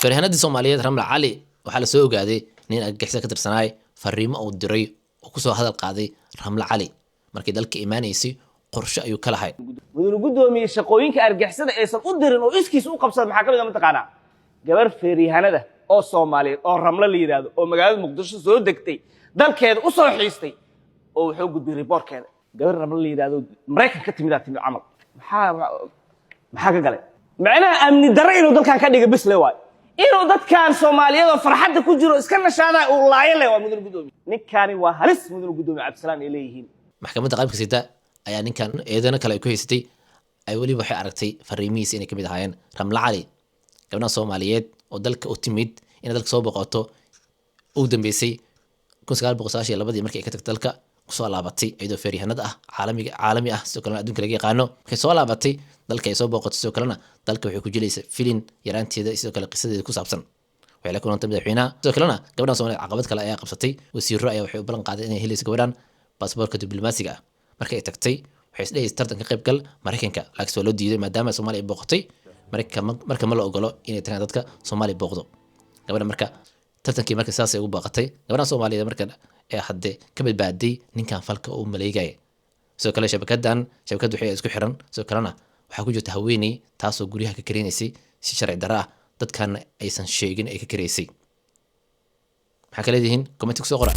Feeryahanadii Soomaaliyeed Ramla Cali waxaa la soo ogaaday nin argagixisa ka tirsanaay fariimo uu diray oo kusoo hadal qaaday Ramla Cali markii dalka imaanaysay. Qorshe ayuu ka lahay. Mudane guddoomiye, shaqooyinka argixisada aysan u dirin oo iskiis u qabsada maxaa ka mid a? Mataqaanaa, gabar feeryahanada oo Soomaaliyeed oo Ramlo la yidhaahdo oo magaalada Muqdisho soo degtay, dalkeeda u soo xiistay, oo wuxuu gudbiyey riboorkeeda. Gabar Ramlo la yidhahdo Maraykan ka timidaa timid camal. Maxaa ka galay? Macnaha amni darre inuu dalkan ka dhiga bes le waayo, inuu dadkan Soomaaliyeed oo farxadda ku jiro iska nashaadaa uu laayo le waa. Mudane guddoomiye, ninkaani waa halis. Mudane guddoomiye, Cabdisalaan ay leeyihiin. Maxkamadda qaybka sita ayaa ninkan eedano kale ay ku haysatay ay weliba waxay aragtay fariimihiisa inay kamid ahaayeen Ramla Cali, gabdhaha Soomaaliyeed oo dalka u timid inay dalka soo boqoto ugu dambeysay 1992-dii markii ay ka tagtay dalka, kusoo laabatay iyadoo feeryahanada ah caalamiga caalami ah, sidoo kalena adduunka laga yaqaano. Markay soo laabatay dalka ay soo booqatay, sidoo kalena dalka waxay ku jilaysa filin yaraanteeda, sidoo kale qisadeeda ku saabsan. Waxay la kulantay madaxweynaha. Sidoo kalena gabdhan Soomaaliyeed caqabad kale ayaa qabsatay. Wasiiro ayaa waxay u ballan qaaday inay helayso gabadhan baasaboorka diblomaasiga ah. Markay ay tagtay waxay isdhehaysa tartan ka qayb gal Maraykanka, laakiin waa loo diiday maadaama Soomaaliya ay booqatay Maraykanka. Marka ma la ogolo inay tagaan dadka Soomaaliya booqdo. Gabadha marka tartankii marka saasay ugu baaqatay. Gabadhan Soomaaliyeed marka ee hadde ka badbaaday ninkan falka uu maleegaya. Sidoo kale shabakadan, shabakad waxay isku xiran. Sidoo kalena waxaa ku jirta haweeney taasoo guryaha ka karinaysay si sharci darro ah, dadkana aysan sheegin ay ka karaysay. Maxaa ka leedihiin? Comment kusoo qora.